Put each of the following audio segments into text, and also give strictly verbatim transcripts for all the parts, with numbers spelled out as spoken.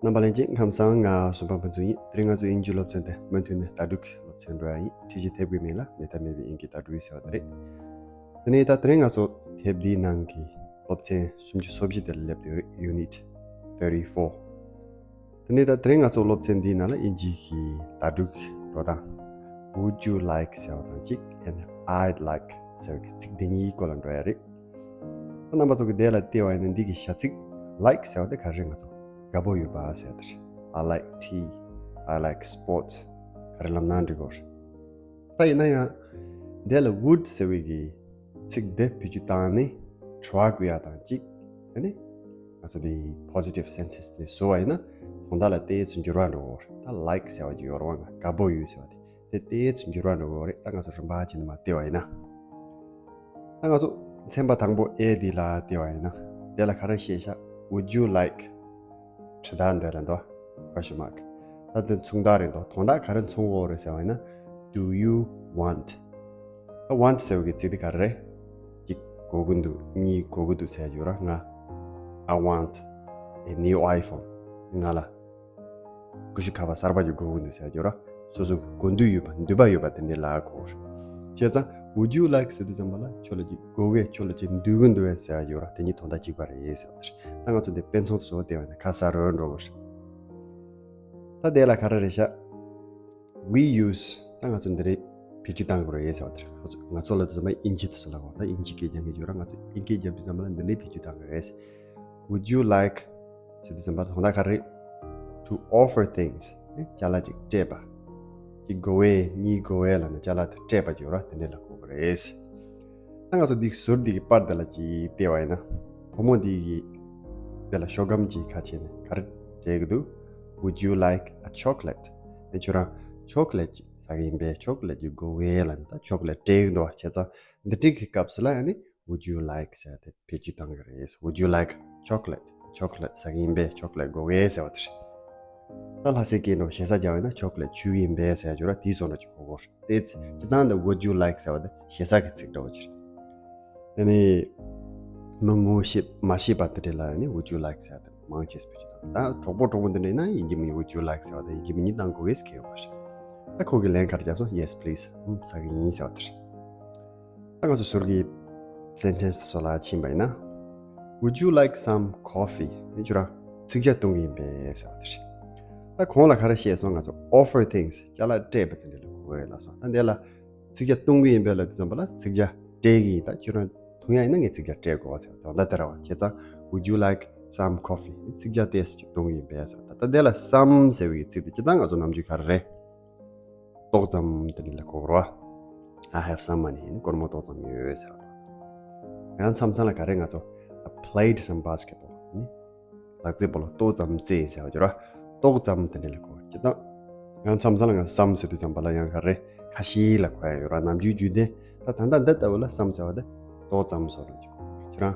རྣམ་པ་ལྷན་རྒྱས་ཁམས་བཟང་། ང་གསུམ་པ་ཕུན་ཚོགས་ཡིན། དེ་རིང་ང་ཚོ་དབྱིན་ཇིའི་སློབ་ཚན་དེ་མུ་མཐུད་ནས་ལྟ་གྲུབ་ཀྱི་སློབ་ཚན་འགྲོ་ཡ་ཡིན། ཁྲིད་ཀྱི་དེབ་ཀྱི་མིང་ལ་མེད་ཐབས་མེད་པའི་དབྱིན་སྐད་ལྟ་གྲུབ་ཟེར་བ་དེ་རེད། དེ་ནས་ད་དེ་རིང་ང་ཚོ་དེབ་འདིའི་ནང་གི་སློབ་ཚན་སུམ་ཅུ་སོ་བཞི་དེ་ལ་སླེབས་བསྡད་ཡོད་རེད། Unit thirty-four། དེ་ནས་ད་དེ་རིང་ང་ཚོ་སློབ་ཚན་འདིའི་ནང་ལ་དབྱིན་ཇིའི་གི་ལྟ་གྲུབ་ཀྱི་འགྲོ་སྟངས། Would you like ཟེར་བ་དང་གཅིག and I'd like ཟེར་བའི་ཚིག་འདི་གཉིས་སྐོར་ལ་འགྲོ་ཡ་རེད། ད་རྣམ་པ་ཚོ་གི་དེ་ལ་བལྟས་པ་ཡིན་ན་འདི་གི་བྱ་ཚིག་like ཟེར་བ་དེ་ག་རེ་རེད། ང་ཚོ་དགའ་པོ་ཡོད་པ་ཟེར་བ་དེ་རེད། I like tea. I like sports. ག་རེ་ལབ་ན་འགྲིག་གོ། ད་ཡིན་ན་ཡང་དེ་ལ་would ཟེར་བའི་གི་ཚིག་འདི་བེད་སྤྱོད་བཏང་ནས་དྲི་བ་བཀོད་ཡ་དང་གཅིག་ཨ་ནི་ང་ཚོ་འདི་positive sentence དེ་བཟོ་བ་ཡིན་ན་དོན་དག་ལ་ཏོག་ཙམ་འགྱུར་བ་འགྲོ་གོ། ད་like ཟེར་བ་ཅིག་ཡོད་རེད་བ། ང་དགའ་པོ་ཡོད་ཟེར་བ་དེ་དེ་ཏོག་ཙམ་འགྱུར་བ་འགྲོ་གོ་རེད། ད་ང་ཚོ་རིམ་པ་བྱས་ནས་མར་བལྟས་པ་ཡིན་ན། ད་ང་ཚོ་ཚན་པ་དང་པོ་A འདི་ལ་བལྟས་པ་ཡིན་ན། དེ་ལ་ག་རེ་བཤད་ཤག Would you like དྲི་བ་འདི་ལ་འདུག question mark ད་དེ་མཚུངས་རྟགས་རེད་འདུག་དོན་དག་ག་རེ་མཚོན་གྱི་ཡོད་རེད་ཟེར་བ་ཡིན་ན། Do you want? ད་want ཟེར་བའི་ཚིག་དེ་ག་རེ་རེད། གཅིག་དགོས་ཀྱི་འདུག་གཉིས་དགོས་ཀྱི་འདུག་ཟེར་གྱི་ཡོད་ར། ང་I want a new iPhone. ང་ལ་ཀུ་ཤུ་ཁ་པར་གསར་པ་ཅིག་དགོས་ཀྱི་འདུག་ཟེར་གྱི་ཡོད་ར། སོ་སོ་དགོས་འདུན་ཡོད་པ། འདུན་པ་ཡོད་པ་དེ་འདྲ་ལ་གོ། བྱས་ཙང་Would you like ཟེར་དུས་ཙམ་པ་ལ་ཁྱོད་ལ་ཅིག་དགོས་གས། ཁྱོད་ལ་ཅིག་འདོད་ཀྱི་འདུག་གས་ཟེར་ཡ་ཡོད་ར། དེ་གཉིས་དོན་དག་གཅིག་པ་རེད་ཟེར་བ་དེ་རེད། ད་ང་ཚོ་འདི་དཔེ་མཚོན་དུ་བཟོ་བལྟས་པ་ཡིན་ན་ཁ་གསལ་རུ་འགྲོ་གི་རེད། ད་དེ་ལ་ག་རེ་རེད་ཤག We use ད་ང་ཚོ་འདི་རེད། བེད་སྤྱོད་བཏང་དགོས་རེད་ཟེར་བ་དེ་རེད། ང་ཚོ་ང་ཚོ་ལབ་དུས་ཙམ་པ་དབྱིན་ཇི་དེ་ཚོ་ལ་གོ། ད་དབྱིན་ཇི་སྐད་སྦྱང་གི་ཡོད་ར། ང་ཚོ་དབྱིན་སྐད་རྒྱབ་དུས་ཙམ་པ་ལ་འདི་འདྲའི་བེད་སྤྱོད་བཏང་གི་རེད། Would you like ཟེར་དུས་ཙམ་པ་དོན་དག་ག་རེ། To offer things ཅ་ལག་ཅིག་སྤྲད་པ། གཅིག་དགོས་པས། གཉིས་དགོས་པས་ལབ་ནས་ཅ་ལག་དེ་སྤྲད་པ་ཅིག་ཡོད་ར། དེ་འདྲ་ལ་གོ་གི་རེད། ད་ང་ཚོ་འདི་ཟུར་འདི་གི་པར་དེ་ལ་ཅིག་བལྟས་པ་ཡིན་ན། བུ་མོ་འདི་གི་དེ་ལ་ཤོག་སྒམ་ཅིག་ཁ་ཕྱེ་ནས་ག་རེ་སྤྲད་ཀྱི་འདུག Would you like a chocolate? ཨེ་ཁྱོད་རང་ཆོ་ཀོ་ལེ་ཊི་ཅིག་ཟ་གི་ཡིན་པས། ཆོ་ཀོ་ལེ་ཊི་ཅིག་དགོས་གས་ལབ་ནས་ད་ཆོ་ཀོ་ལེ་ཊི་སྤྲད་ཀྱི་འདུག་བ། བྱས་ཙང་འདི་འདྲ་གི་སྐབས་སུ་ལ་ཡང་ནི་Would you like ཟེར་ཏེ་བེད་སྤྱོད་བཏང་གི་རེད། Would you like chocolate? ཆོ་ཀོ་ལེ་ཊི། ཆོ་ཀོ་ལེ་ཊི་ཟ་གི་ཡིན་པས། ཆོ་ཀོ་ལེ་ཊི་དགོས་གས་ཟེར་བ་དེ་རེད། ད་ལྷ་སའི་སྐད་འགྲོ་ཞེ་ས་རྒྱག་པ་ཡིན་ན་ཆོ་ཀོ་ལེ་ཊི་མཆོད་ཀྱི་ཡིན་པས་ཟེར་ཡ་ཅིག་ཡོད་ར། དེའི་བཟོ་འདྲ་ཅིག་གོ་གོ་རེད། དེ་སྤྱིར་བཏང་དུ་Would you like ཟེར་བ་དེ་ཞེ་ས་གི་ཚིག་འདྲ་བོ་ཅིག་རེད། དེ་ནས་མི་ངོ་ཤེས་མ་ཤེས་པ་དེ་འདྲ་ལ་ནི་Would you like ཟེར་ཡ་དེ་མང་ཆེ་བེད་སྤྱོད་བཏང་། ད་གྲོགས་པོ་གྲོགས་མོ་དེ་འདྲ་ཡིན་ན་དབྱིན་ཇི་མི་ཉིད་Would you like ཟེར་བ་དང་དབྱིན་ཇི་མི་ཉིད་གཏོང་དགོས་ཀྱི་ཡོད་མ་རེད། ད་ཁོ་གིས་ལན་ག་རེ་བརྒྱབ་སོང་། Yes please. ཨུམ་ཟ་གི་ཡིན་ཟེར་བ་དེ་རེད། ད་ང་ཚོ་ཟུར་གྱི་སེན་ཊེན་སི་དེ་ཚོ་ལ་ཕྱིན་པ་ཡིན་ན། Would you like some coffee? ཨེ་ཁྱོད་རང་ཚིག་ཇ་བཏུང་གི་ཡིན་པས་ཟེར་བ་དེ་རེད། ད་གོང་ལ་ག་རེ་བཤད་སོང་། ང་ཚོ་offer things ཅ་ལག་སྤྲད་པ་དེ་འདྲ་ལ་གོ་གི་རེད་ལབ་སོང་། ད་འདི་ལ་ཚིག་ཇ་བཏུང་གི་ཡིན་པས་ལབ་དུས་ཙམ་པ་ལ་ཚིག་ཇ་སྤྲད་ཀྱི་ཡིན། ད་ཁྱོད་རང་འཐུང་ཡ་ཡིན་ན་ངས་ཚིག་ཇ་སྤྲད་དགོས་ཟེར་བ་དོན་དག་དེ་རེད་བ། བྱས་ཙང་Would you like some coffee? ཚིག་ཇ་ཏོག་ཙམ་ཅིག་བཏུང་གི་ཡིན་པས་ཟེར་བ། ད་ད་འདི་ལ་some ཟེར་བའི་ཚིག་དེ་སྤྱིར་བཏང་ང་ཚོ་ནམ་རྒྱུན་ག་རེ་རེད། ཏོག་ཙམ་དེ་འདྲ་ལ་གོ་གི་རེད་བ། I have some money. ཡིན་ན་སྒོར་མོ་ཏོག་ཙམ་ཡོད་ཟེར་བ། ཡང་མཚམས་མཚམས་ལ་ག་རེ་ང་ཚོ་I played some basketball. ནི་ལག་རྩེད་སྤོ་ལོ་ཏོག་ཙམ་རྩེས་ཟེར་བ་ཅིག་རེད་བ། ཏོག་ཙམ་དེ་འདྲ་ལ་གོ་གི་རེད། ད་ཡང་མཚམས་མཚམས་ལ་ང་some ཟེར་དུས་ཙམ་པ་ལ་ཡང་ག་རེ་ཁ་ཤས་ལ་གོ་ཡ་ཡོད་རེད་བ། ནམ་རྒྱུན་རྒྱུན་ལྡན། ད་ད་ལྟ་འདི་ལྟ་བུ་ལ་some ཟེར་བ་དེ་ཏོག་ཙམ་བཟོ་འདྲ་ཅིག་གོ་གི་རེད། ཁྱེད་རང་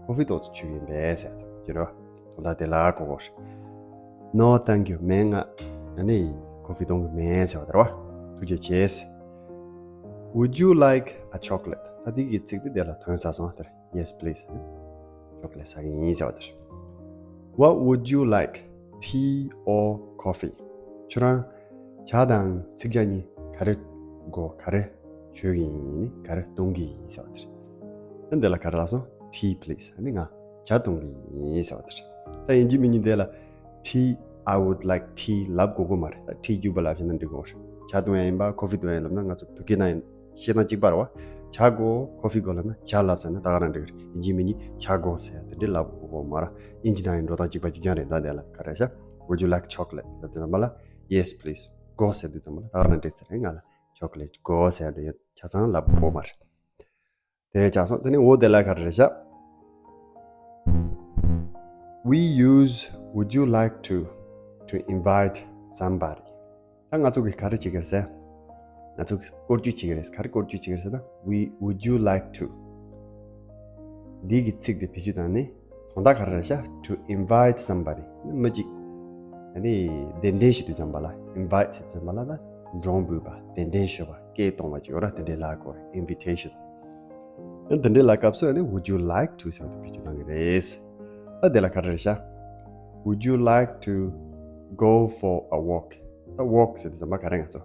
ཀོ་ཧྥི་ཏོག་ཙམ་མཆོད་ཀྱི་ཡིན་པས་ཟེར་བ་ཅིག་རེད་བ། དོན་དག་དེ་ལ་གོ་གོ་རེད། No thank you. མེད། ང་ཨ་ནི་ཀོ་ཧྥི་གཏོང་གི་མེད་ཟེར་བ་དེ་རེད་བ། ཐུགས་རྗེ་ཆེ། Would you like a chocolate? ད་འདི་གི་ཚིག་དེ་དེ་ལ་ཐོན་ཚར་སོང་། དེར་Yes please. ཆོ་ཀོ་ལེ་ཊི་ཟ་གི་ཡིན་ཟེར་བ་དེར། What would you like? Tea or coffee? ཁྱོད་རང་ཇ་དང་ཚིག་ཇ་གཉིས་ག་རེ་དགོས། ག་རེ་མཆོད་ཀྱི་ཡིན། ག་རེ་བཏུང་གི་ཡིན་ཟེར་བ་དེར། ཨ་འདི་ལ་ག་རེ་ལབ་སོང་། Tea please. ཨ་ནི་ང་ཇ་བཏུང་གི་ཡིན་ཟེར་བ་དེ་རེད། ད་དབྱིན་ཇི་མི་གཉིས་དེ་ལ་Tea, I would like tea ལབ་དགོས་ཀྱི་མ་རེད། ད་tea རྒྱུག་པ་ལབ་ཤེས་ན་འགྲིག་གོ། ཇ་བཏུང་ཡ་ཡིན་པ་ཀོ་ཧྥི་བཏུང་ཡ་ཡིན་ལབ་ན་ང་ཚོ་བོད་སྐད་ནང་ཡིན་ཤེས་ན་གཅིག་པ་རེད་བ། ཇ་དགོས་ཀོ་ཧྥི་དགོས་ལབ་ན་ཇ་ལབ་ཚར་ན་ད་ག་རང་འགྲིག་རེད། དབྱིན་ཇི་མི་གཉིས་ཇ་དགོས་ཟེར་ཡ་དེ་འདྲ་ལབ་དགོས་ཀྱི་མ་རེད། དབྱིན་ཇི་ནང་ཡིན་འགྲོ་སྟངས་གཅིག་པ་གཅིག་རྐྱང་རེད། ད་དེ་ལ་ག་རེ་ཤག Would you like chocolate? ལབ་དུས་ཙམ་པ་ལ་Yes please དགོས་ཟེར་དུས་ཙམ་པ་ལ་ད་ག་རང་འགྲིག་ཚར་རེད། ང་ལ་ཆོ་ཀོ་ལེ་ཊི་དགོས་ཟེར་ཡ་དེ་ཆ་ཚང་ལབ་དགོས་མ་རེད། དེ་ཆགས་སོང་། དེ་ནས་འོ་དེ་ལ་ག་རེ་རེད་ཤག We use would you like to to invite somebody. ད་ང་ཚོ་གིས་ག་རེ་བྱེད་ཀྱི་རེད་ཟེར། ང་ཚོ་གིས་སྐོར་སྐྱོད་བྱེད་ཀྱི་རེད། ག་རེ་སྐོར་སྐྱོད་བྱེད་ཀྱི་རེད་ཟེར་ན། We would you like to འདི་གི་ཚིག་དེ་བེད་སྤྱོད་བཏང་ནས་དོན་དག་ག་རེ་རེད་ཤག To invite somebody. མི་གཅིག་ཨ་ནི་གདན་འདྲེན་ཞུ་དུས་ཙམ་པ་ལ་invite ཟེར་དུས་ཙམ་པ་ལ་ད་མགྲོན་འབོད་པ། གདན་འདྲེན་ཞུ་བ། སྐད་གཏོང་བ་ཅིག་ཡོད་ར། དེ་འདྲའི་ལ་གོ་རེད། Invitation. ཨ་དེ་འདྲའི་ལ་སྐབས་སུ་ཨ་ནི་Would you like to ཟེར་བ་དེ་བེད་སྤྱོད་གཏང་གི་རེད། ད་དེ་ལ་ག་རེ་རེད་ཤག Would you like to Go for a walk. ད་walk ཟེར་དུས་ཙམ་པ་ག་རེ་ང་ཚོ་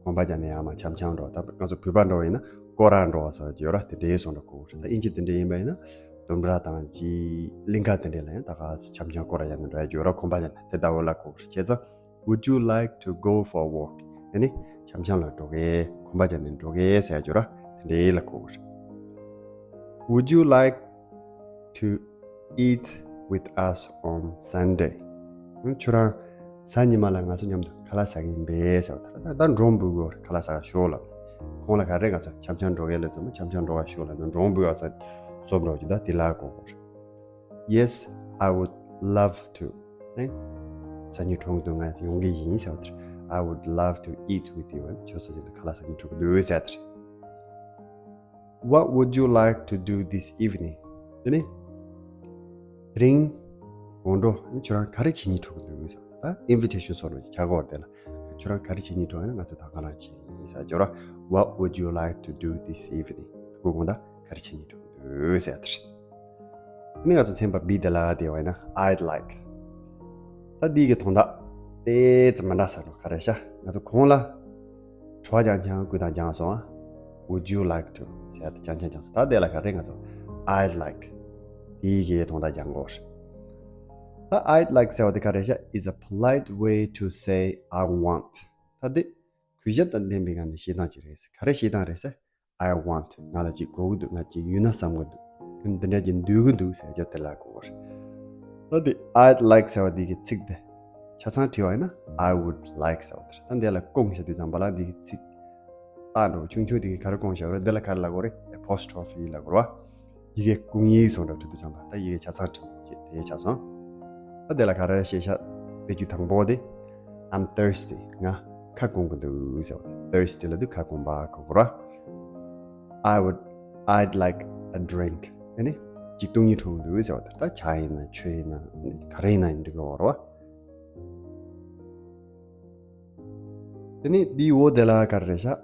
གོམ་པ་རྒྱག་ནས་ཡར་མར་འཆམ་འཆམ་འགྲོ། ད་ང་ཚོ་བོད་པ་འགྲོ་བ་ཡིན་ན་སྐོར་ར་འགྲོ་བ་སོགས་ཀྱི་ཡོད་ར། དེ་འདྲའི་བཟོ་འདྲ་གོ་གི་རེད། ད་དབྱིན་ཇི་དེ་འདྲ་ཡིན་པ་ཡིན་ན་ལྡུམ་ར་དང་ཅི་གླིང་ག་དེ་འདྲ་ལ་ཡང་ད་ག་འཆམ་འཆམ་སྐོར་ར་རྒྱག་ནས་འགྲོ་ཡ་ཡོད་ར། གོམ་པ་རྒྱག་ནས་དེ་ལྟ་བུ་ལ་གོ་གི་རེད། བྱས་ཙང་Would you like to go for a walk? ཨ་ནི་འཆམ་འཆམ་ལ་འགྲོ་གི། གོམ་པ་རྒྱག་ནས་འགྲོ་གི་ཟེར་ཡ་ཡོད་ར། དེ་འདྲའི་ལ་གོ་གི་རེད། Would you like to eat with us on Sunday? ཁྱོད་རང་གཟའ་ཉི་མ་ལ་ང་ཚོ་མཉམ་དུ་ཁ་ལག་ཟ་གི་ཡིན་པས་ཟེར་བ་དང་། ད་འགྲོ་འབུལ་དགོས། ཁ་ལག་ཟ་ག་ཤོག་ལབ། ཁོང་ལ་ག་རེ་ང་ཚོ་འཆམ་འཆམ་འགྲོ་གི་ལབ་ཙམ་འཆམ་འཆམ་འགྲོ་ག་ཤོག་ལབ་ན་འགྲོ་འབུལ་བ་ས་སོབ་འགྲོ་གི། ད་དེ་ལ་གོ་དགོས། Yes, I would love to. ཨེ། ཟ་སྙིང་བྲོ་གི་འདུག་ང་ཡོང་གི་ཡིན་ཟེར་བ་དེར། I would love to eat with you. ཁྱོད་ཚོ་མཉམ་དུ་ཁ་ལག་ཟ་སྙིང་བྲོ་གི་འདུག་ཟེར་བ་དེར། What would you like to do this evening? དེ་ནི་དེ་རིང་དགོང་དྲོ་ཁྱོད་རང་ག་རེ་བྱེད་སྙིང་བྲོ་གི་འདུག་ཟེར་བ། ད་invitation་སོགས་ནང་ཆ་གོ་བར་དེ་ལ་ཁྱོད་རང་ག་རེ་བྱེད་སྙིང་བྲོ་ཡིན་ན་ང་ཚོ་ད་ག་རང་བྱེད་ཡིན་ཟེར་བ་ཅོ་ར། What would you like to do this evening? དགོང་དག་ག་རེ་བྱེད་སྙིང་བྲོ་གི་འདུག་ཟེར་བ་དེར། ནི་ང་ཚོ་ཚན་པ་B་དེ་ལ་དེ་བས་ན་I'd like. ད་འདི་གི་དོན་དག་དེ་ཙམ་མ་འདྲ་ས་རུ་ག་རེ་ཤ། ང་ཚོ་གོང་ལ་དྲི་བ་རྐྱང་རྐྱང་བཀོད་སྟངས་སྦྱངས་སོང་ཨ། Would you like to? ཟེར་ཡ་དེ་རྐྱང་རྐྱང་སྦྱངས་སོང་། ད་དེ་ལ་ག་རེ་ང་ཚོ་I'd like. དེ་གི་དོན་དག་སྦྱང་དགོས་རེད། ད་I'd like་ཟེར་བ་དེ་ག་རེ་ཤ། is a polite way to say I want. ད་དེ་གུས་ཞབས་དང་ལྡན་པའི་ངང་ནས་བཤད་སྟངས་ཅིག་རེད། ག་རེ་བཤད་སྟངས་རེད་ཟེར། I want. ང་ལ་ཅིག་དགོས་ཀྱི་འདུག་ང་ཅིག་ཡོད་ན་བསམ་གྱི་འདུག་འདི་འདྲ་ཅིག་འདོད་ཀྱི་འདུག་ཟེར་རྒྱུ་དེ་ལ་གོ་བར། ད་དེ་I'd like་ཟེར་བ་འདི་གི་ཚིག་དེ་ཆ་ཚང་བྲིས་པ་ཡིན་ན་I would like་ཟེར་བ་དེ་རེད། ད་འདི་ལ་སྐུངས་བྱ་དུས་ཙམ་པ་ལ་འདི་གི་ཚིག་རྟགས་འདྲ་བོ་ཆུང་ཆུང་དེ་གི་ག་རེ་སྐུངས་བྱ་བ་རེད། འདི་ལ་ག་རེ་ལབ་དགོས་རེད། Apostrophe་ལབ་དགོས་རེད་བ། ཡི་གེ་སྐུང་ཡིག་སོགས་འདྲ་བྲིས་དུས་ཙམ་པ་ད་ཡི་གེ་ཆ་ཚང་བྲིས་ཅེས་དེ་ཆགས་སོང་། ད་དེ་ལ་ག་རེ་ཤེས་བྱ་དཔེ་རྒྱུ་དང་པོ་དེ། I'm thirsty. ང་ཁ་སྐོམ་གི་འདུག་ཟེར་བ་དེ། Thirsty་ལབ་དུས་ཁ་སྐོམ་པ་གོ་དགོས་ར། I would, I'd like a drink. ཨ་ནི་ཅིག་བཏུང་སྙིང་བྲོ་གི་འདུག་ཟེར་བ་དེ། ད་ཇ་ཡིན་ན་ཆུ་ཡིན་ན་ག་རེ་ཡིན་ན་ཡིན་འགྲིག་གི་རེད་བ། དེ་ནི་འདིའི་འོག་དེ་ལ་ག་རེ་རེད་ཤག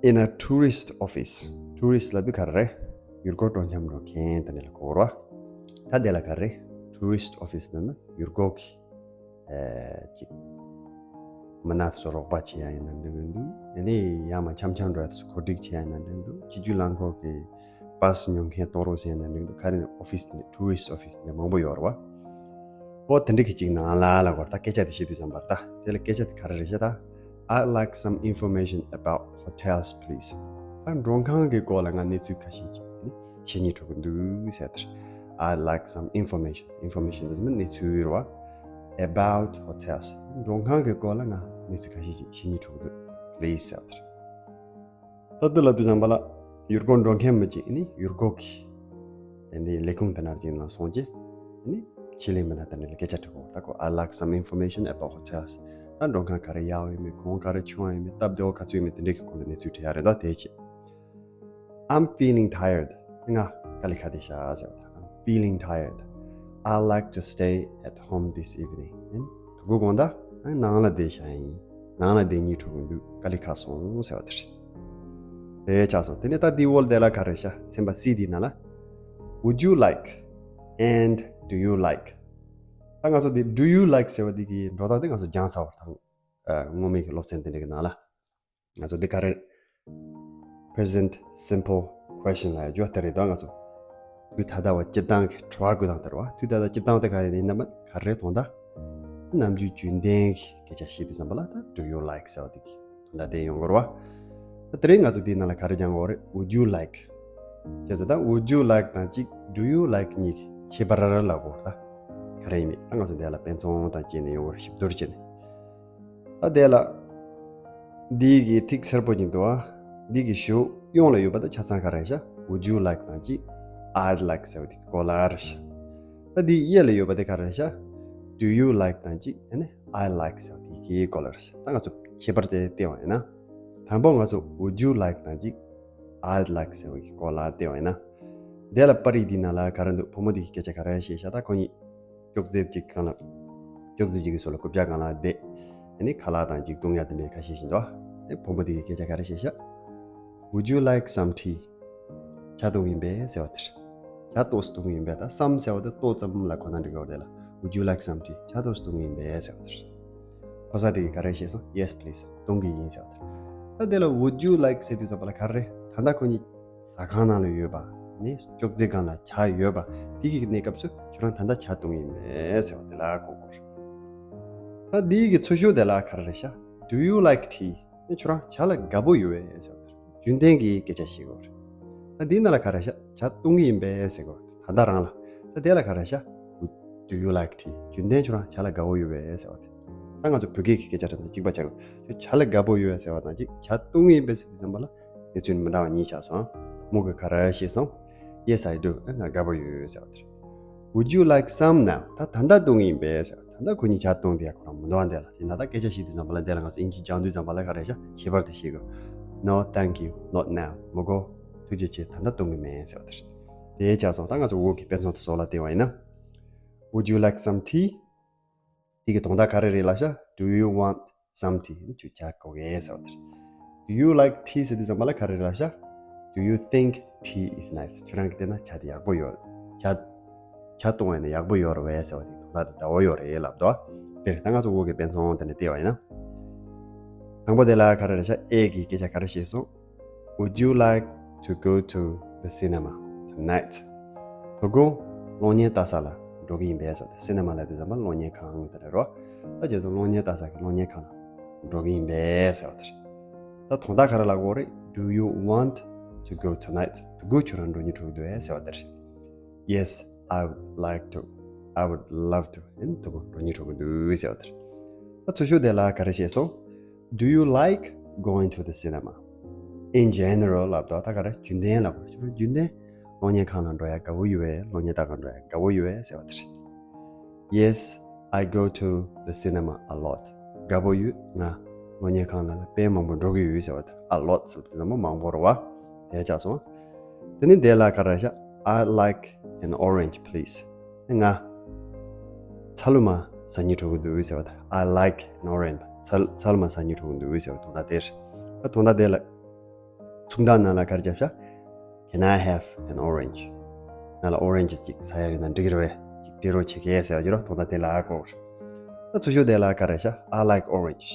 In a tourist office. Tourist་ལབ་དུས་ག་རེ་རེད། ཡུལ་སྐོར་སྤྲོ་འཆམ་འགྲོ་མཁན་དེ་འདྲ་ལ་གོ་ར། ད་དེ་ལ་ག་རེ་རེད། Tourist office་ལབ་ན་ཡུལ་སྐོར་གྱི་ཨེ་ཅིག་མི་སྣ་ཚོ་རོགས་པ་བྱེད་ཡ་ཡིན་ན་འགྲིག་གི་འདུག་ཡང་ནི་ཡང་མ་འཆམ་འཆམ་འགྲོ་ཡ་ཚོ་གོ་སྒྲིག་བྱེད་ཡ་ཡིན་ན་འགྲིག་གི་འདུག་སྤྱི་རྒྱུ་རླངས་འཁོར་གྱི་བྷ་སི་ཉོ་མཁན་གཏོང་རོགས་བྱེད་ཡ་ཡིན་ན་འགྲིག་གི་འདུག་ག་རེ་ནི་office་ནི་tourist office་ནི་མང་པོ་ཡོད་རེད་བ། ཨོ་དེ་འདྲ་གི་ཅིག་ནང་ལ་ལ་གོ་ར། ད་སྐད་ཆ་དེ་བཤད་དུས་ཙམ་པར་ད་དེ་ལ་སྐད་ཆ་དེ་ག་རེ་རེད་ཤག་ད། I'd like some information about hotels, please. ད་མགྲོན་ཁང་གི་སྐོར་ལ་ང་གནས་ཚུལ་ཁ་ཤས་ཅིག་ནི་ཤེས་སྙིང་བྲོ་གི་འདུག་ཟེར་དེར། I'd like some information. Information་དེ་ནི་གནས་ཚུལ་རེད་བ། About hotels. མགྲོན་ཁང་གི་སྐོར་ལ་ང་གནས་ཚུལ་ཁ་ཤས་ཅིག་ཤེས་སྙིང་བྲོ་གི་འདུག Please་ཟེར་དེར། ད་དེ་ལབ་དུས་ཙམ་པ་ལ་ཡུལ་སྐོར་འགྲོ་མཁན་མི་གཅིག་ནི་ཡུལ་སྐོར་གྱི་ནི་ལས་ཁུངས་དེ་ནང་གཅིག་ནང་སོང་རྗེས་ནི་ཆེད་ལས་མི་སྣ་དེ་འདྲ་ལ་སྐད་ཆ་དྲི་གོ་ད་གོ། I'd like some information about hotels. ད་མགྲོན་ཁང་ག་རེ་ཡག་ཡོད་མེད། གོང་ག་རེ་ཆུང་བ་ཡོད་མེད། སྟབས་བདེ་བོ་ག་ཚོད་ཡོད་མེད། དེ་འདྲའི་གི་སྐོར་ལ་གནས་ཚུལ་དྲི་ཡ་རེད། ད་དེ་བྱས། I'm feeling tired. ང་དཀའ་ལས་ཁག་བསྡད་ཤག་ཟེར་བ་དང་། I'm feeling tired. I like to stay at home this evening. དེ་གོ་དགོང་དག་ནང་ལ་བསྡད་ཤག་ཡིན། ནང་ལ་བསྡད་སྙིང་བྲོ་གི་འདུག་དཀའ་ལས་ཁག་སོང་ཟེར་བ་དེ་རེད། དེ་ཆགས་སོང་། དེ་ནས་ད་དེའི་འོག་དེ་ལ་ག་རེ་ཤག་ཚན་པ་C་དེའི་ནང་ལ། Would you like and do you like? ད་ང་ཚོ་དེ་do you like་ཟེར་བ་དེ་གི་འགྲོ་སྟངས་དེ་ང་ཚོ་སྦྱངས་ཚར་བ་དང་། ཨ། སྔོན་མའི་གི་སློབ་ཚན་དེ་འདྲ་གི་ནང་ལ། ང་ཚོ་འདི་ག་རེ། Present simple question་ལ་ཡ་ཇོ་དེ་རེད་དོ། ང་ཚོ་དུས་ད་ལྟ་བ་སྤྱིར་བཏང་གི་དྲི་བ་བཀོད་སྟངས་དེ་རེད་བ། དུས་ད་ལྟ་སྤྱིར་བཏང་དེ་ག་རེ་ཡིན་ན་མ་ག་རེ་དོན་དག་ནམ་རྒྱུན་རྒྱུན་ལྡན་གྱི་སྐད་ཆ་བཤད་དུས་ཙམ་པ་ལ་ད་do you like་ཟེར་བ་དེ་གི་དོན་དག་དེ་ཡོང་གི་རེད་བ། ད་དེ་རིང་ང་ཚོ་དེའི་ནང་ལ་ག་རེ་སྦྱང་དགོས་རེད། Would you like་བྱས་ཙང་ད་would you like་དང་གཅིག do you like་གཉིས་ཀྱི་ཁྱད་པར་ལ་གོ་ད་ག་རེ་ཡིན་མིན་ད་ང་ཚོ་འདི་ལ་དཔེ་མཚོན་དང་བཅས་ནས་ཡོང་བར་ཞིབ་བསྡུར་བྱས་ནས། ད་དེ་ལ། འདི་གི་ཐིག་སེར་པོ་ཅིག་འདུག་ཨ། འདི་གི་གཞུག་གཡོན་ལ་ཡོད་པ་དེ་ཆ་ཚང་ག་རེ་ཤག Would you like་དང་གཅིག I'd like་ཟེར་བ་དེ་གི་སྐོར་ལ་རེད་ཤག་ད་འདི་གཡས་ལ་ཡོད་པ་དེ་ག་རེ་ཤག Do you like་དང་གཅིག་ཨ་ནི་I like་ཟེར་བ་དེ་གི་སྐོར་ལ་རེད་ཤག་ད་ང་ཚོ་ཁྱད་པར་དེ་བལྟས་པ་ཡིན་ན། དང་པོ་ང་ཚོ་Would you like་དང་གཅིག I'd like་ཟེར་བ་གི་སྐོར་ལ་བལྟས་པ་ཡིན་ན། དེ་ལ་པར་རིས་འདི་ནང་ལ་ག་རེ་འདུག་བུ་མོ་དེ་གི་སྐད་ཆ་ག་རེ་བཤད་ཤག་ད་ཁོ་གཉིས། ཅོག་ཙེ་གཅིག་སྒང་ལ། ཅོག་ཙེ་གཅིག་གི་ཟུར་ལ་རྐུབ་བཀྱག་སྒང་ལ་བསྡད། ཨ་ནི་ཁ་ལག་དང་གཅིག་བཏུང་ཡ་དེ་འདྲའི་ཁ་ཤས་ཤིག་འདུག་ཨེ་བུ་མོ་དེ་གི་སྐད་ཆ་ག་རེ་བཤད་ཤག Would you like some tea? ཇ་བཏུང་གི་ཡིན་པས་ཟེར་བ་དེ་རེད། ཇ་ཏོག་ཙམ་བཏུང་གི་ཡིན་པས། ད་some་ཟེར་བ་དེ་ཏོག་ཙམ་ལ་གོ་ན་འགྲིག་གི་རེད་ལ། Would you like some tea? ཇ་ཏོག་ཙམ་བཏུང་གི་ཡིན་པས་ཟེར་བ་དེ་རེད། ཕོ་གསར་དེ་གིས་ག་རེ་བཤད་སོང་། Yes, please. གཏོང་གི་ཡིན་ཟེར་བ་དེ་རེད། ད་དེ་ལ་would you like ཟེར་དུས་ཙམ་པ་ལ་ག་རེ་རེད། ད་ལྟ་ཁོ་གཉིས་ཟ་ཁང་ནང་ལ་ཡོད་པ། ནི་ཅོག་ཙེ་སྒང་ལ་ཇ་ཡོད་པ། དེ་གི་གནས་སྐབས་སུ་ཁྱོད་རང་ད་ལྟ་ཇ་བཏུང་གི་ཡིན་པས་ཟེར་བ་དེ་ལ་གོ་དགོས་རེད། ད་དེ་གི་ཚུར་ཤོག་དེ་ལ་ག་རེ་རེད་ཤག Do you like tea? ནི་ཁྱོད་རང་ཇ་ལ་དགའ་པོ་ཡོད་པས་ཟེར་བ་དེ་རེད། རྒྱུན་ལྡན་གྱི་སྐད་ཆ་བཤད་དགོས་རེད། ད་འདི་ནང་ལ་ག་རེ་ཤག་ཇ་བཏུང་གི་ཡིན་པས་ཟེར་དགོས་རེད། ད་ལྟ་རང་ལ། ད་དེ་ལ་ག་རེ་ཤག Do you like tea? རྒྱུན་ལྡན་ཁྱོད་རང་ཇ་ལ་དགའ་པོ་ཡོད་པས་ཟེར་བ་དེ། ད་ང་ཚོ་བོད་སྐད་ཀྱི་སྐད་ཆ་འདྲ་དང་གཅིག་པ་ཆགས་དགོས། ཁྱོད་ཇ་ལ་དགའ་པོ་ཡོད་པས་ཟེར་བ་དང་གཅིག་ཇ་བཏུང་གི་ཡིན་པས་ཟེར་དུས་ཙམ་པ་ལ་གནས་ཚུལ་མི་འདྲ་བ་གཉིས་ཆགས་སོང་། མོ་གིས་ག་རེ་བཤད་སོང་། Yes, I do. ང་དགའ་པོ་ཡོད་ཟེར་བ་དེ་རེད། Would you like some now? ད་ད་ལྟ་བཏུང་གི་ཡིན་པས་ཟེར་བ། ད་ལྟ་ཁོ་གཉིས་ཇ་བཏུང་དེ་ཡ་ཁོ་རང་མི་འདུག་ཨ། འདི་ལ་དེ་ན་ད་སྐད་ཆ་བཤད་དུས་ཙམ་པ་ལ་འདི་ལ་ང་ཚོ་དབྱིན་ཇི་སྦྱང་དུས་ཙམ་པ་ལ་ག་རེ་ཤག་ཁྱད་པར་དེ་ཤེས་དགོས། No, thank you, not now. མི་དགོས། ཐུགས་རྗེ་ཆེ། ད་ལྟ་བཏུང་གི་མེད་ཟེར་བ་དེ་རེད། དེ་ཆགས་སོང་། ད་ང་ཚོ་འོག་གི་དཔེ་མཚོན་དེ་ཚོ་ལ་བལྟས་པ་ཡིན་ན། Would you like some tea? དེ་གི་དོན་དག་ག་རེ་རེད་ལབ་ཤག Do you want some tea? ནི་ཁྱོད་ཇ་དགོས་གས་ཟེར་བ་དེ་རེད། Do you like tea ཟེར་དུས་ཙམ་པ་ལ་ག་རེ་རེད་ལབ་ཤག Do you think tea is nice? ཁྱོད་རང་གིས་བལྟས་ན་ཇ་དེ་ཡག་པོ་ཡོད། ཇ་ཇ་བཏུང་བ་ཡིན་ན་ཡག་པོ་ཡོད་རེད་པས་ཟེར་བ་དེ་དོན་དག་དེ་འདྲ་བོ་ཡོད་རེད་ལབ་འདུག་དེ་རེད། ད་ང་ཚོ་འོག་གི་དཔེ་མཚོན་དེ་འདྲ་བལྟས་པ་ཡིན་ན། དང་པོ་དེ་ལ་ག་རེ་རེད་ཤག A གི་སྐད་ཆ་ག་རེ་བཤད་སོང་། Would you like to go to the cinema tonight? དོ་དགོང་གློག་བརྙན་ལྟ་ས་ལ་འགྲོ་གི་ཡིན་པས་ཟེར་བ་དེ། སི་ནེ་མ་ལབ་དུས་ཙམ་པ་གློག་བརྙན་ཁང་དེ་རེད་རོ། ད་རྗེས་སུ་གློག་བརྙན་ལྟ་ས་གི་གློག་བརྙན་ཁང་ལ་འགྲོ་གི་ཡིན་པས་ཟེར་བ་དེ་རེད། ད་དོན་དག་ག་རེ་ལབ་དགོས་རེད། Do you want to go tonight? དོ་དགོང་ཁྱོད་རང་འགྲོ་སྙིང་བྲོ་གི་འདུག་གས་ཟེར་བ་དེ་རེད། Yes, I would like to. I would love to. ཨེ་ནི་དོ་དགོང་འགྲོ་སྙིང་བྲོ་གི་འདུག་ཟེར་བ་དེ་རེད། ད་ཚུར་ཤོག་དེ་ལ་ག་རེ་བཤད་སོང་། Do you like going to the cinema? In general ལབ་དུས་ད་ག་རེ། རྒྱུན་ལྡན་ལབ་དགོས་རེད། ཁྱོད་རང་རྒྱུན་ལྡན་གློག་བརྙན་ཁང་ལ་འགྲོ་ཡག་དགའ་པོ་ཡོད་པས། གློག་བརྙན་ལྟ་ག་འགྲོ་ཡག་དགའ་པོ་ཡོད་པས་ཟེར་བ་དེ་རེད། Yes, I go to the cinema a lot. དགའ་པོ་ཡོད། ང་གློག་བརྙན་ཁང་ལ་དཔེ་མང་པོ་འགྲོ་གི་ཡོད་ཟེར་བ་དེ། A lot ཟེར་བ་དེ་ཚང་མ་མང་པོ་རེད་པ། དེ་ཆགས་སོང་། དེ་ནས་དེ་ལ་ག་རེ་ཤག I'd like an orange, please. ང་ཚ་ལུ་མ་ཟ་སྙིང་བྲོ་གི་འདུག་ཟེར་བ་དེ། I'd like an orange. ཚ་ཚ་ལུ་མ་ཟ་སྙིང་བྲོ་གི་འདུག་ཟེར་བ་དོན་དག་དེ་རེད། ད་དོན་དག་དེ་ལ་མཚུངས་རྟགས་ནང་ལ་ག་རེ་བརྒྱབ་ཤག Can I have an orange? ང་ལ་ཨོ་རེན་ཇི་ཅིག་ཟ་ཡག་ཡོད་ན་འགྲིག་གི་རེད་པས། ཅིག་སྤྲད་རོགས་བྱེད་གས་ཟེར་བ་ཅིག་རོ། དོན་དག་དེ་ལ་གོ། ད་ཚུར་ཤོག་དེ་ལ་ག་རེ་ཤག I like orange.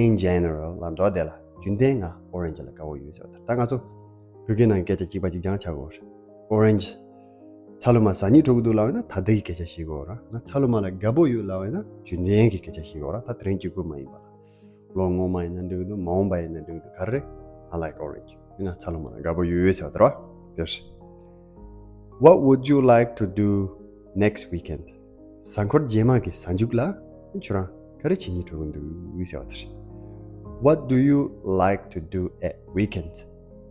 In general ལབ་འདུག་དེ་ལ་རྒྱུན་ལྡན་ང་ཨོ་རེན་ཇི་ལ་དགའ་པོ་ཡོད་ཟེར་བ་དེ། ད་ང་ཚོ་བོད་སྐད་ནང་སྐད་ཆ་གཅིག་པ་གཅིག་རྐྱང་ཆགས་དགོས་རེད། ཨོ་རེན་ཇི་ཚ་ལུ་མ་ཟ་སྙིང་བྲོ་གི་འདུག་ལབ་ཡོད་ན་ད་ལྟའི་སྐད་ཆ་བཤད་དགོས་རེད། ང་ཚ་ལུ་མ་ལ་དགའ་པོ་ཡོད་ལབ་ཡོད་ན་རྒྱུན་ལྡན་གྱི་སྐད་ཆ་བཤད་དགོས་རེད། ད་དེ་རིང་གཅིག་པུ་མ་ཡིན་པ་ལ། ལོ་སྔོན་མ་ཡིན་ན་འགྲིག་གི་འདུག་མ་འོངས་པ་ཡིན་ན་འགྲིག་གི་འདུག་ག་རེ། I like orange. ང་ཚ་ལུ་མ་ལ་དགའ་པོ་ཡོད་ཟེར་བ་དེ་རེད་པ། དེ་རེད། What would you like to do next weekend? གཟའ་འཁོར་རྗེས་མ་གི་གཟའ་མཇུག་ལ་ཁྱོད་རང་ག་རེ་བྱེད་སྙིང་བྲོ་གི་འདུག་ཟེར་བ་དེ་རེད། What do you like to do at weekends?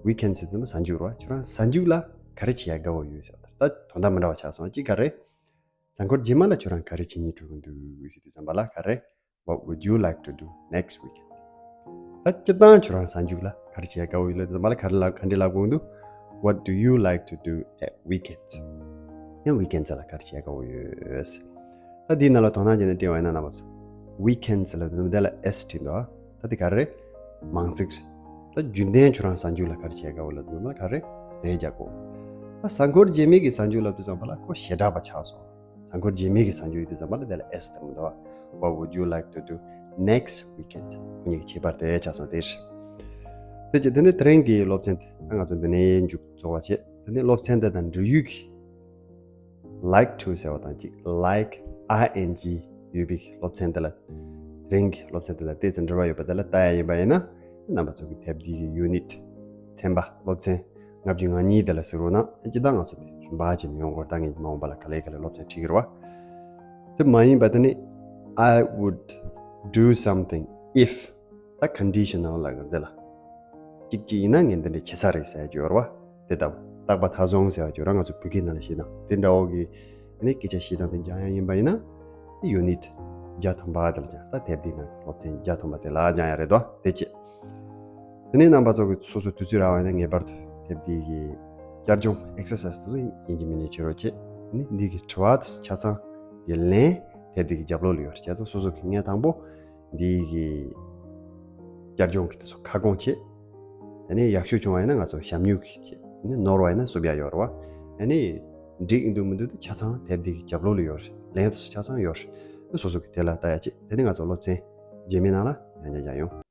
Weekends ཟེར་དུས་གཟའ་མཇུག་རེད་པ། ཁྱོད་རང་གཟའ་མཇུག་ལ་ག་རེ་བྱེད་ཡག་དགའ་པོ་ཡོད་ཟེར་བ་དེ་རེད། ད་དོན་དག་མི་འདྲ་བ་ཆགས་སོང་། གཅིག་ག་རེ། གཟའ་འཁོར་རྗེས་མ་ལ་ཁྱོད་རང་ག་རེ་བྱེད་སྙིང་བྲོ་གི་འདུག་ཟེར་དུས་ཙམ་པ་ལ་ག་རེ། What would you like to do next weekend? ད་སྤྱིར་བཏང་ཁྱོད་རང་གཟའ་མཇུག་ལ་ག་རེ་བྱེད་ཡག་དགའ་པོ་ཡོད་ལབ་དུས་ཙམ་པ་ལ་ག་རེ་ལབ། ག་འདྲ་ལབ་དགོས་འདུག What do you like to do at weekends? ཡང་weekends ལ་ག་རེ་བྱེད་ཡག་དགའ་པོ་ཡོད། ད་འདིའི་ནང་ལ་དོ་སྣང་བྱས་ནས་བལྟས་པ་ཡིན་ན་རྣམ་པ་ཚོ། Weekends ལབ་དུས་ཙམ་པ་དེ་ལ་S བྲིས་འདུག་ད་དེ་ག་རེ། མང་ཚིག་རེད། ད་རྒྱུན་ལྡན་ཁྱོད་རང་གཟའ་མཇུག་ལ་ག་རེ་བྱེད་ཡག་དགའ་པོ་ལབ་དུས་ཙམ་པ་ལ་ག་རེ། དེ་རྒྱག་དགོས། ད་གཟའ་འཁོར་རྗེས་མའི་གི་གཟའ་མཇུག་ལབ་དུས་ཙམ་པ་ལ་ཁོ་བྱེ་བྲག་པ་ཆགས་སོང་། གཟའ་འཁོར་རྗེས་མའི་གི་གཟའ་མཇུག་ཡིན་དུས་ཙམ་པ་ལ་དེ་ལ་S བཏང་འདུག What would you like to do next weekend? ཁོ་གཉིས་ཀྱི་ཁྱད་པར་དེ་ཆགས་སོང་། དེ་རེད། དེ་རྗེས་དེ་ནས་དེ་རིང་གི་སློབ་ཚན་དེ་ད་ང་ཚོ་འདི་ནས་མཇུག་རྫོགས་པ་བྱེད། དེ་ནས་སློབ་ཚན་དེ་དང་འབྲེལ་ཡོད་ཀྱི་like to ཟེར་བ་དང་གཅིག like I N G ཡོད་པའི་སློབ་ཚན་དེ་ལ་དེ་རིང་གི་སློབ་ཚན་དེ་ལ་ཏོག་ཙམ་འབྲེལ་བ་ཡོད་པ་དེ་ལ་ལྟ་ཡག་ཡིན་པ་ཡིན་ན། རྣམ་པ་ཚོ་གི་དེབ་འདི་གི་unit ཚན་པ་སློབ་ཚན་ལྔ་བཅུ་ང་གཉིས་དེ་ལ་གཟིགས་རོགས་གནང་། སྤྱིར་བཏང་ང་ཚོ་དེ་རིམ་པ་བྱས་ནས་ཡོང་དགོས་རེད། ད་ངས་མ་འོངས་པ་ལ་ག་ལེ་ག་ལེ་སློབ་ཚན་ཁྲིད་ཀྱི་རེད་པ། དེ་མ་ཡིན་པ་དེ་ནི། I would do something if ད་conditional ལབ་ཀྱི་རེད། དེ་ལ་གཅིག་གཅིག་ཡིན་ན་ངས་འདི་འདྲ་བྱེད་ས་རེད་ཟེར་ཡག་ཅིག་ཡོད་རེད་པ། དེ་ལྟ་བུ་རྟག་པ་མཐའ་བཟུང་ཟེར་ཡག་ཅིག་ཡོད་རེད། ང་ཚོ་བོད་སྐད་ནང་ལ་བཤད་སྟངས་དེ་འདྲ་བོ་གི་ཨ་ནི་སྐད་ཆ་བཤད་སྟངས་དེ་སྦྱང་ཡག་ཡིན་པ་ཡིན་ན། unit བརྒྱ་ཐམ་པ་དེ་ལ་སྦྱང་། ད་དེབ་འདིའི་ནང་གི་སློབ་ཚན་བརྒྱ་ཐམ་པ་དེ་ལ་སྦྱང་ཡག་རེད་དོ། དེ་བྱེད། དེ་ནས་རྣམ་པ་ཚོ་གི་སོ་སོ་དུས་ཚོད་རག་པ་ཡིན་ན་ངེས་པར་དུ་དེབ་འདི་གི་བསྐྱར་སྦྱོང་exercise དེ་ཚོ་ཡིན་གཅིག་མིན་གཅིག་བྱེད་རོགས་བྱེད། ཨ་ནི་འདི་གི་དྲི་བ་དེ་ཚོ་ཆ་ཚང་གི་ལན་དེབ་འདི་གི་རྒྱབ་ལོགས་ལ་ཡོད་རེད། བྱས་ཙང་སོ་སོ་གི་ངས་དང་པོ་འདི་གི་བསྐྱར་སྦྱོང་གི་དེ་ཚོ་ཁ་སྐོང་བྱེད། ཨ་ནི་ཡག་ཤོས་བྱུང་བ་ཡིན་ན་ང་ཚོ་ཞབས་ཉུལ་གྱིས་བྱེད། ཨ་ནི་ནོར་བ་ཡིན་ན་བསུབ་ཡག་ཡོད་རེད་པ། ཨ་ནི་འགྲིག་གི་འདུག་མི་འདུག་དེ་ཆ་ཚང་དེབ་འདི་གི་རྒྱབ་ལོགས་ལ་ཡོད་རེད། ལན་དེ་ཚོ་ཆ་ཚང་ཡོད་རེད། སོ་སོ་གི་དེ་ལ་ལྟ་ཡ་བྱེད། དེ་ནི་ང་ཚོ་སློབ་ཚན་རྗེས་མའི་ནང་ལ་ཡང་བསྐྱར་མཇལ་ཡོང་།